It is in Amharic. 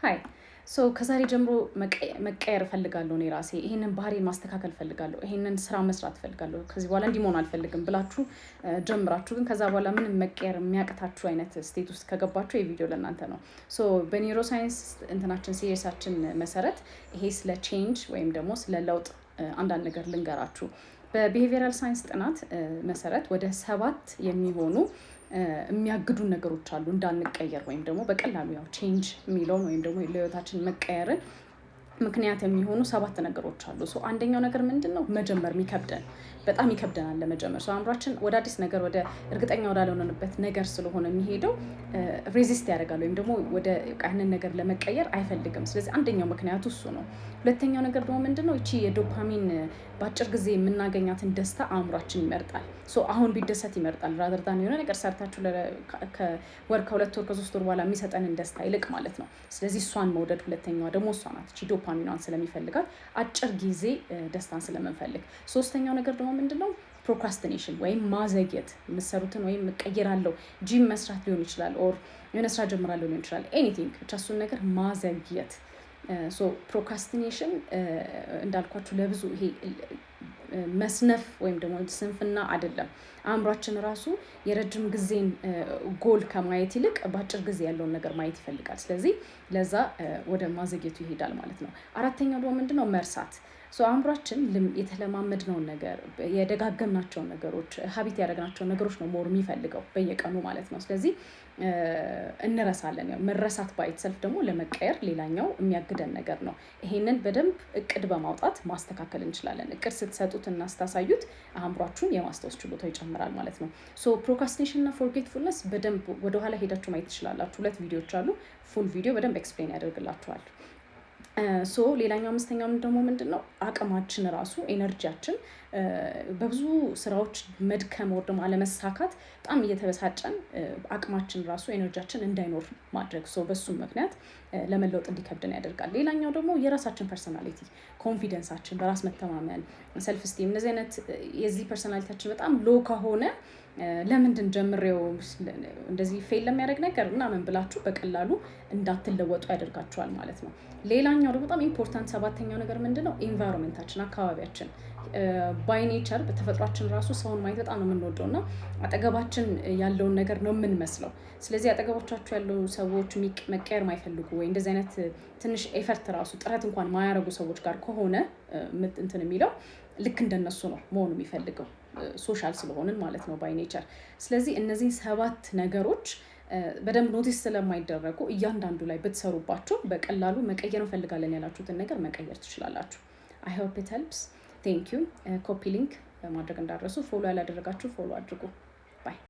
Hi, so ከዛሬ ጀምሮ መቀየር እፈልጋለሁ፣ እኔ ራሴ ይሄንን ባህሪን ማስተካከል እፈልጋለሁ፣ ይሄንን ስራ መስራት እፈልጋለሁ፣ ከዚህ በኋላ እንዲህ መሆን አልፈልግም ብላችሁ ጀምራችሁ ግን ከዛ በኋላ ምንም መቀየር የሚያቅታችሁ አይነት state ውስጥ ከገባችሁ ይሄ ቪዲዮ ለእናንተ ነው። So በ neuroscience እንትናችን series ኣችን መሰረት ይሄ ስለ change ወይም ደግሞ ስለ ለውጥ አንዳንድ ነገር ልንገራችሁ። በ behavioral science ጥናት መሰረት ወደ ሰባት የሚሆኑ የሚያግዱን ነገሮች አሉ እንዳንቀየር፣ ወይም ደግሞ በቀላሉ ያው change የሚለውን ወይም ደግሞ ለህይወታችን መቀየርን ምክንያት የሚሆኑ ሰባት ነገሮች አሉ። So አንደኛው ነገር ምንድን ነው? መጀመር የሚከብደን፣ በጣም ይከብደናል ለመጀመር። So አእምሯችን ወደ አዲስ ነገር፣ ወደ እርግጠኛ ወዳልሆነበት ነገር ስለሆነ የሚሄደው resist ያደርጋል ወይም ደግሞ ወደ ያንን ነገር ለመቀየር አይፈልግም። ስለዚህ አንደኛው ምክንያቱ እሱ ነው። ሁለተኛው ነገር ደግሞ ምንድን ነው? ይቺ የዶፓሚን በአጭር ጊዜ የምናገኛትን ደስታ አእምሯችን ይመርጣል። So አሁን ቢደሰት ይመርጣል rather than የሆነ ነገር ሰርታችሁ ከወር፣ ከ2 ወር፣ ከ3 ወር በኋላ የሚሰጠንን ደስታ ይልቅ ማለት ነው። ስለዚህ እሷን መውደድ ሁለተኛዋ ደግሞ እሷ ናት። እቺ ዶፓሚኗን ስለሚፈልጋት፣ አጭር ጊዜ ደስታን ስለምንፈልግ። ሶስተኛው ነገር ደግሞ ምንድን ነው? Procrastination ወይም ማዘግየት። የምትሰሩትን ወይም እቀይራለሁ፣ ጂም መስራት ሊሆን ይችላል፣ or የሆነ ስራ ጀምራለሁ ሊሆን ይችላል። Anything ብቻ እሱን ነገር ማዘግየት። So procrastination እንዳልኳችሁ ለብዙ ይሄ መስነፍ ወይም ደግሞ ስንፍና አይደለም። አእምሯችን ራሱ የረጅም ጊዜን ጎል ከማየት ይልቅ በአጭር ጊዜ ያለውን ነገር ማየት ይፈልጋል። ስለዚህ ለዛ ወደ ማዘግየቱ ይሄዳል ማለት ነው። አራተኛው ደግሞ ምንድነው? መርሳት። So አእምሯችን የተለማመድነውን ነገር፣ የደጋገምናቸውን ነገሮች፣ habit ያደረግናቸውን ነገሮች ነው more የሚፈልገው በየቀኑ ማለት ነው። ስለዚህ እንረሳለን። ያው መረሳት by itself ደግሞ ለመቀየር ሌላኛው የሚያግደን ነገር ነው። ይሄንን በደንብ እቅድ በማውጣት ማስተካከል እንችላለን። እቅድ ስትሰጡት እና ስታሳዩት አእምሯችሁን የማስታወስ ችሎታው ይጨምራል ማለት ነው። So procrastination እና forgetfulness በደንብ ወደኋላ ሄዳችሁ ማየት ትችላላችሁ። ሁለት ቪዲዮዎች አሉ። Full ቪዲዮ በደንብ explain ያደርግላችኋል። So ሌላኛው አምስተኛው ደግሞ ምንድን ነው? አቅማችን ራሱ፣ energy ያችን በብዙ ስራዎች መድከም ወይ ደግሞ አለመሳካት በጣም እየተበሳጨን አቅማችን ራሱ energy ያችን እንዳይኖር ማድረግ፣ so በሱም ምክንያት ለመለወጥ እንዲከብደን ያደርጋል። ሌላኛው ደግሞ የራሳችን personality፣ confidence ኣችን፣ በራስ መተማመን፣ self esteem፣ እነዚህ አይነት የዚህ personality ያችን በጣም low ከሆነ ለምንድን ጀምሬው እንደዚህ fail ለሚያደርግ ነገር ምናምን ብላችሁ በቀላሉ እንዳትለወጡ ያደርጋችኋል ማለት ነው። ሌላኛው ደግሞ በጣም important ሰባተኛው ነገር ምንድን ነው? Environment ኣችን፣ አካባቢያችን። By nature በተፈጥሯችን ራሱ ሰውን ማየት በጣም ነው የምንወደው እና አጠገባችን ያለውን ነገር ነው የምንመስለው። ስለዚህ አጠገቦቻችሁ ያሉ ሰዎች መቀየር ማይፈልጉ ወይ እንደዚህ አይነት ትንሽ effort ራሱ ጥረት እንኳን ማያደርጉ ሰዎች ጋር ከሆነ እንትን የሚለው ልክ እንደነሱ ነው መሆኑ የሚፈልገው፣ social ስለሆንን ማለት ነው by nature። ስለዚህ እነዚህን ሰባት ነገሮች በደንብ notice ስለማይደረጉ እያንዳንዱ ላይ ብትሰሩባቸው በቀላሉ መቀየር እንፈልጋለን ያላችሁትን ነገር መቀየር ትችላላችሁ። I hope it helps። Thank you። Copy link ማድረግ እንዳትረሱ። Follow ያላደረጋችሁ follow አድርጉ። Bye።